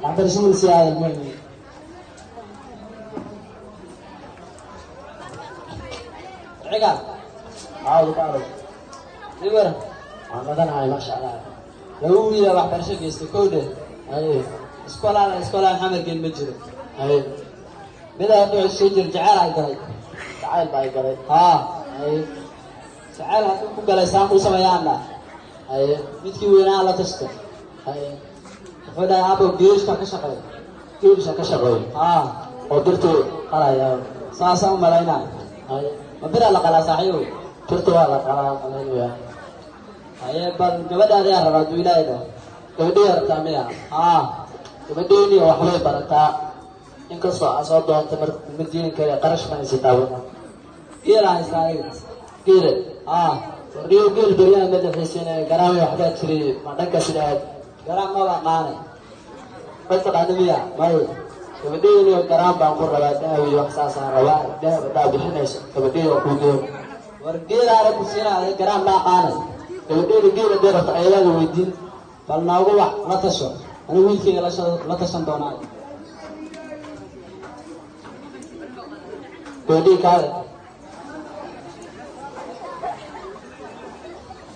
Waxbarashada si aada muhiim. Cigaal. Caawdu baaro. Ii waran. Waan badanahay, maasha Allah. Laba wiilaa waxbarasho geystay, kow dhe. Haye. Iskoolaan iskoolaan xamargeen ma jiro. Haye. Midaa hadda wuxuu soo jiro jaceyl ay galay. Jacayl baa ay galay. Haa. Haye. Jaceyl hadduu ku galay saan kuu sameeyaana. Haye. Midkii weynaa la tashta. Haye. Wuxuu dhahay aabo geerishka ka shaqeeyo. Geelisha ka shaqeeyo. Haa. Oo birtu qalaya. Saasaan u malaynaa. Haye. Ma biraa la qalaa, saaxiibow? Birtu waa la qalaa malaynayaa. Haye, bal gabadhaada yaa rabaa hadduu Ilaahay dhaho. Gabadhii rabtaa miya? Haa. Gabadheeni waxbay barataa. Inkastoo aan soo doontay mar ma diini kare, qarash ma haysataa wana. Geelaa haystaa aniga. Geela. Haa. Warniyo geel beryaha ma dhexaysiinaya garaamay waxbaa jiray ma dhankaas idhaahad. Garaam maba aqaanay. Ma taqaana miya? May, gabadheeni garaam baan ku rabaa, dahab iyo wax saasaan rabaa, dahab haddaa bixinayso gabadheeni waa kuu geyn. War geelaana ku siinaa, garaam ma aqaanay. Gabadheeni geel hadday rabto ayadaada weydiin. Bal noogu wax la tasho. Anigu wiilkayga la tashan doonaa. Gabadhii kaale.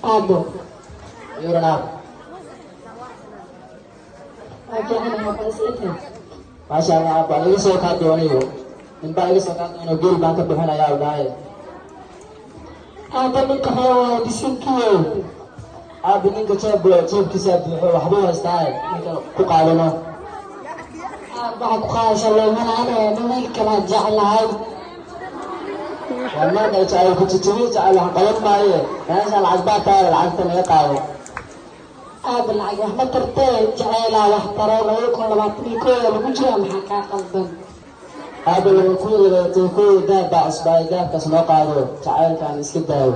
Aabo. Yuran aab. Waa fiicanahay, waxaa isla. Maasha Allah, aab baan iga soo kaa doonayo, ninbaa iga soo kaa doonayo, geel baan ka bixinayaa u dhahay. Aabo, ninka hore waa bisinkiyo. Aabi, ninka jeeb jeebkiisaa buuxo, waxbuu haystaa, ninka ku qaadano. Aab, waxaa ku qaadaysa loomalaanaya nin wiilkanaa jeclahay. Waa marka jacayl ku jijibiyo, jacayl wax qaban maaye, meesha lacag baa tahay, lacagta naga qaado. Aab, lacag wax ma tartee, jaceylaa wax taro. 2021 lagu jiraa, maxaa kaa qaldan? Aabi, 2021 daab baa cusbaay, daabkaas noo qaado, jacaylkaan iska daawo.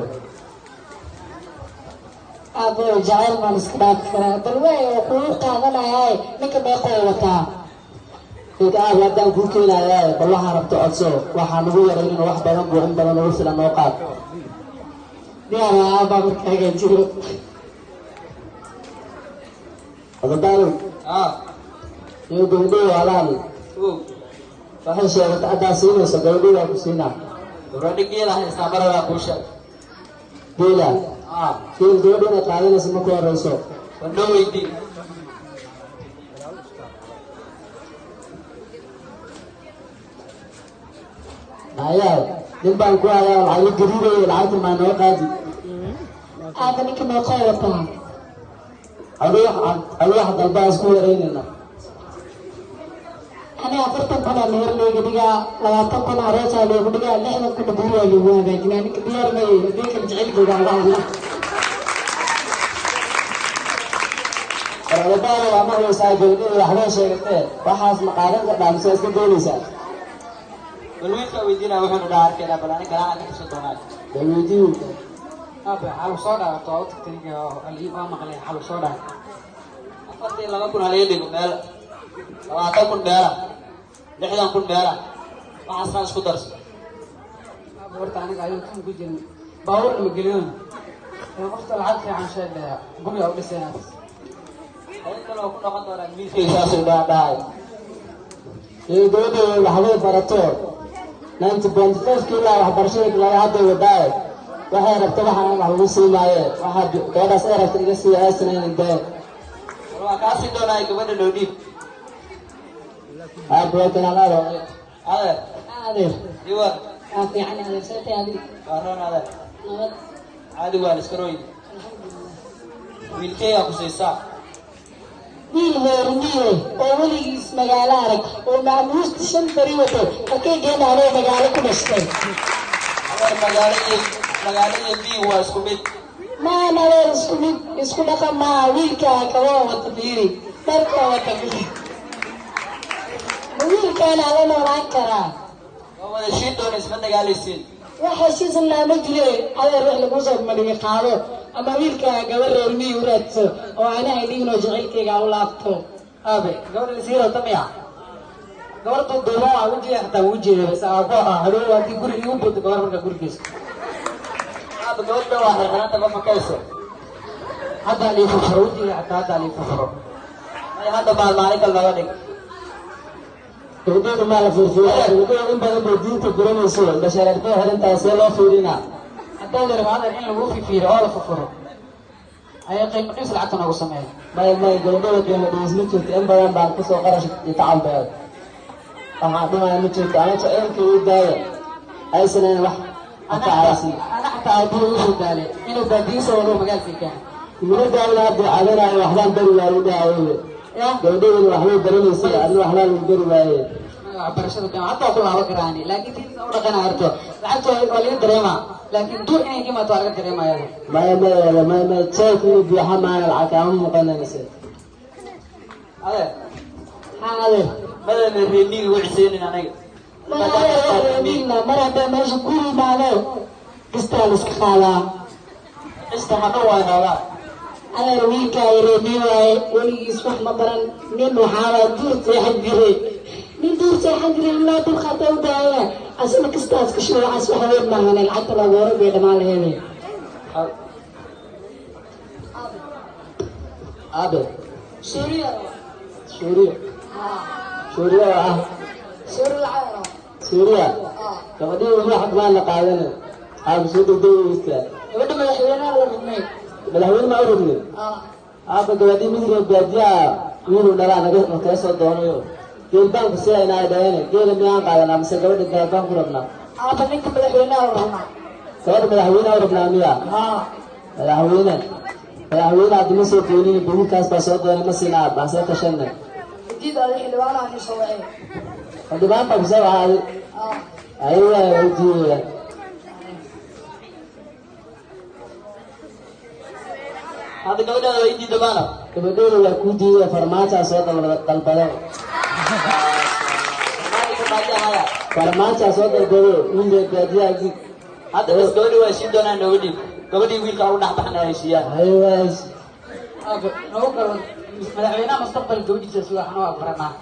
Aabo, jaceyl baan iska dhaafi karaa, bal waay oo kugu qaadanayaaye, ninka meeqoo wataa? Ninka aab haddaan kuu keenayaa, bal waxaa rabto codso, waxaa nagu yaraynin wax badan buu in badan ugu filan noo qaad. Diyaar waa aabaa, marka hagaajiro. Odabaalow. Haa. Iyo gabadhii waa la hadli. Ow. Waxay sheegatay haddaa siinayso gabadhii waa ku siinaa. Gabadhi geela haystaa maradaa kuu sheeg. Geela. Haa. Geel gabadhi inay qaadanayso ma ku horeyso. Bal noo weydii. Mayaa nin baan ku hayaa lacag la gariirayo, lacagta maa noo qaadi. Aaba, ninka meeqoo wataa? Adu wax dalbaa isku yaraynayna. Aniga 40,000 aa meher looga dhigaa, 20,000 aroosaa loogu dhigaa, 60,000 guri waa loogu hagaajinaa. Ninka diyaar maye, haddii kale jecelkeyga uga hadla. War odabaalo, waa maqlaysaa, gabadhii waxbay sheegatee, waxaas ma qaadan kardhaa mise iska doonaysaa? Bal wiilkaa weydiinaa wuxuuna dhaha arkaynaa, bal aniga garaana ka tashan doonaa. Bal weydii wiilka. Aabe, xalu soo dhaafto waa u tagtay ninka waa maqlay xalu soo dhaaf. 42,000 halaga dhigo meel, 20,000 meela, 60,000 meela, waxaasna isku darso. Aabe, horta aniga ayuu kan ku jirin baabuurna ma geliyoon ee qofta lacag fiican sheegaya guriga u dhisayna. Hayn kale oo ku noqon doonaa wiilkay saasuu dhaha dhahay. Iyo gabadhii waxbay barato, 90.5 ilaa waxbarashada bilaabay hadday wadaaye, waxay rabta waxaan wax lagu sii maaye, waxaa gabadhaas ay rabta iga sii aasina inay daayo. War waa kaa sii doonaa, gabadha noo dhiib. Aab, waa kanaan aado. Adeer. Adeer. Ii war. Waa fiican adeer, seetay adiga? Waa roon adeer. Nabad. Caadi waa la iska rooyi. Alxamdulilah. Wiilkaygaa ku siisaa. Wiil reermiye oo weligiis magaalo arag oo macmuusta 5 beri wato halkay geena, anoo magaalo ku dhashtay. Adeer, magaalo iyo magaalo iyo biig waa isku mid. Maan adeer, isku mid isku dhaqan maa. Wiilkaa kaboo wata fiiri, dharkoo wata fiiri, ma wiilkaana la noolaan karaa? Waa wada shiin doona, isma dagaalaysiin. Wax heshiisnaa ma jire adeer, wax lagu soo madhigi qaado ama wiilkaa gabar reer miyi u raadso oo anaha dhihin oo jecelkayga u laabto. Aabe, gabadha lisii rabta miya? Gabar duuduuban waa wejiga xataa wuu jeeda, bas aa ku ahaa hadhow haddii guri igu buto gabar markaa gurigiisa. Aaba, gabadha waa xirxiranta, ma fakayso. Haddaa lii furfuro wejiga xataa, haddaa lii furfuro. May, hadda maal maalin kale nooga dhig. Gabadheedu maa la fiirfiiriya? Gabadheedu in badan bay diinta guranayso, indhashareer bay xiran tahay, see loo fiirinaa? Haddaa la rabo adeer in lagu fifiiro oo la furfuro, ayaa qiimo dhiis lacagta noogu sameeya. May, may, gabadhada qiimo dhiis ma jirto. In badan baan kusoo qarash iyo tacab beelay, waxaan dhumaya ma jirto. Ama jaceylka ii daaya aysanan wax anfacaysin. Ana xataa aabbuhu usoo daalay inuu baadiyo soo wado magaalkii keena. Igula daalina, hadda cabanaayo, waxbaan bari waaye dhahaaye. Ya. Gabadhadana waxbay baranaysay, adna waxbaa lagu bari waaye. Waxbarashada jaamacadda waa ku laaban karaani, laakiin tiisa u dhaqana horto lacagta waa laga dareemaa, laakiin duur inay ka imaato waa laga dareemaya. Maya, maya, maya, maya, jeelka inuu buuxa maana lacag kaama muuqanayse. Adeer. Haa adeer. Madana reemiga ugu ciseynin aniga. Mar hadday meesha guri imaado kistaa la iska qaadaa. Cista hadho waa xoogaa. Adeer, wiilkaa reemi waaye, weligiis wax ma baran. Nin waxaabaa duur seexan jiray, nin duur seexan jiray ilaa dulqaata u daaya asna kistaas ka shubo. Waxaas wax weyn maahane, lacagta loogu hore bay dhammaan laheede. Aabe. Suuriya. Suuriya? Suuriya oo ah? Suuri lacag. Suuriya gabadhii weli wax maan la qaadana, aabe, soo degdeg. Gabadha madaxweynaha la rabnay. Madaxweyne ma u rabnay aaba? Gabadhii mid reer baadiyaha wiiluu dhalaa naga kaga soo doonayo, geel baan ku siinaynaa ay dhaheen. Geela miyaan qaadanaa mise gabadha gaal baan ku rabnaa? Aaba, ninka madaxweynaha la rabnaa. Gabadha madaxweynaha u rabnaa miya? Madaxweyne, madaxweyne hadda ma soo doonin, wiilkaas baa soo doonay. Ma siina aaba, hasee tashanne. Ujeed adi xildhibaanaha ni soo wacay. Xildhibaan baa kusoo wacay? Ayaga u diidaya. Hadda gabadhaada waa ii diida maana. Gabadheeda waa kuu diidaya, farmaajaa soo dalbado. Farmaajaa soo dalbado wiil reer baadiyaha. Hadda bas gabadhi waa heshiin doonaa, nooga dhiib gabadhii, wiilka ugu dhex baxnaa heshiiyaan. Aywaas. Aabe, noogu kalo madaxweynaha mustaqbal gabadhiisa suga, waxna waa baranaa.